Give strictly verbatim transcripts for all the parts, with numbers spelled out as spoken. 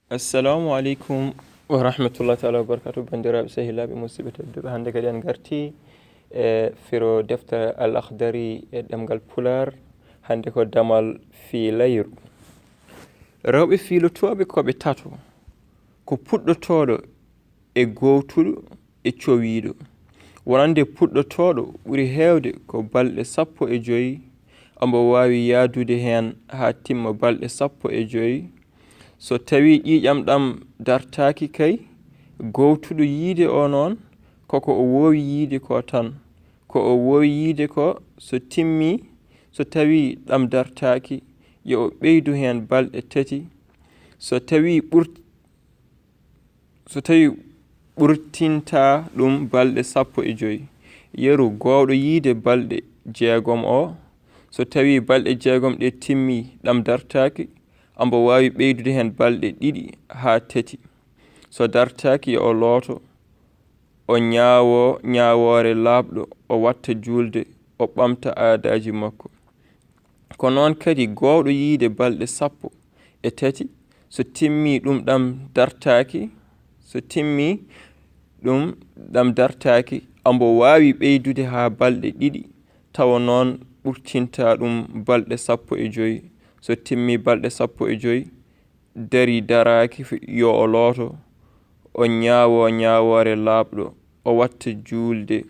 Assalamu aleykum wa rahmatullahi taala wa barakatuh. Banndiraaɓe, sehilaaɓe, musidɓe tedduɓe, hannde kadi en ngarti e firo deftere Al Akhdari e ɗemngal Pulaar. Hannde ko damal fiilayru. Rewɓe fiilotooɓe ko ɓe tato, ko puɗɗotooɗo e gowtuɗo e cowiiɗo. Wonande puɗɗotooɗo ɓuri heewde ko balɗe sappo e joy, omo waawi yahdude heen haa timma balɗe sappo e joy. So tawii ƴiiƴam ɗam dartaaki kay, gowtuɗo yiyde o noon, koko o woowi yiyde ko tan. Ko o woowi yiyde ko so timmi, so tawii ɗam dartaaki, yo o ɓeydu heen balɗe tati. So tawii ɓurt-, so tawii ɓurtinta ɗum balɗe sappo e joy, yeru gowɗo yiyde balɗe jeegom o. So tawii balɗe jeegom ɗe timmi, ɗam dartaaki, omo waawi ɓeydude heen balɗe ɗiɗi haa tati. So dartaaki, yo o looto, o ñaawo ñaawoore laaɓɗo, o watta juulde, o ɓamta aadaaji makko. Ko noon kadi gowɗo yiyde balɗe sappo e tati, so timmi ɗum ɗam dartaaki, so timmi ɗum ɗam dartaaki, omo waawi ɓeydude haa balɗe ɗiɗi, tawa noon ɓurtinta ɗum balɗe sappo e joy. So timmi balɗe sappo e joy, darii daraaki, yo o looto, o ñaawo ñaawoore laaɓɗo, o watta juulde,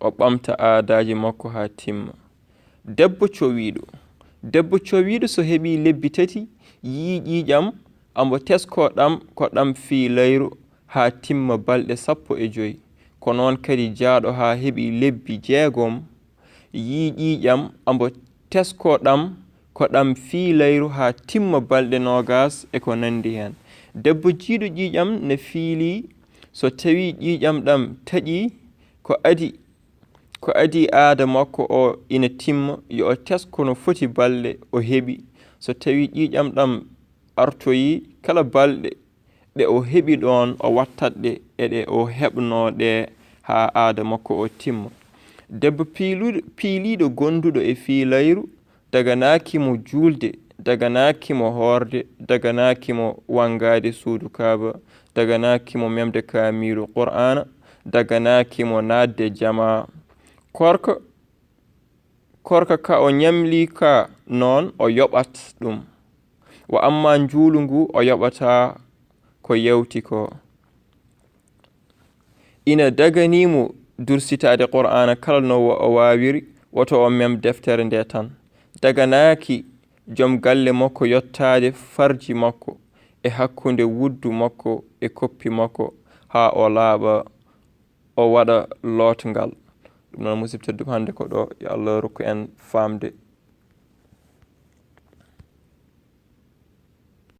o ɓamta aadaaji makko haa timma. Debbo cowiiɗo. Debbo cowiiɗo so heɓii lebbi tati, yii ƴiiƴam, omo teskoo ɗam ko ɗam fiilayru haa timma balɗe sappo e joy. Ko noon kadi jaaɗo haa heɓii lebbi jeegom, yii ƴiiƴam, omo teskoo ɗam ko ɗam fiilayru haa timma balɗe noogaas e ko nanndi heen. Debbo jiiɗo ƴiiƴam ne fiilii, so tawii ƴiiƴam ɗam taƴii, ko adii, ko adii aada makko o ina timma, yo o tesko no foti balɗe o heɓi. So tawii ƴiiƴam ɗam artoyii, kala balɗe ɗe o heɓi ɗoon, o wattat ɗe e ɗe o heɓnoo ɗe haa aada makko o timma. Debbo piiluɗo, piiliiɗo gonduɗo e fiilayru, daganaaki mo juulde, daganaaki mo hoorde, daganaaki mo wanngaade suudu Kaaba, daganaaki mo memde kaamiilu Qur'aana, daganaaki mo naatde jamaa. Korka, korka ka o ñamli ka noon, o yoɓat ɗum. Wa ammaa njuulu ngu, o yoɓataa ko yawti ko. Ina daganii mo dursitaade Qur'aana kala no wa-, o waawiri, woto o mem deftere nde tan. Daganaaki jom galle makko yottaade farji makko e hakkunde wuddu makko e koppi makko haa o laaɓa, o waɗa lootngal. Ɗum noon, musidɓe tedduɓe, hannde ko ɗo, yo Allah rokku en faamde.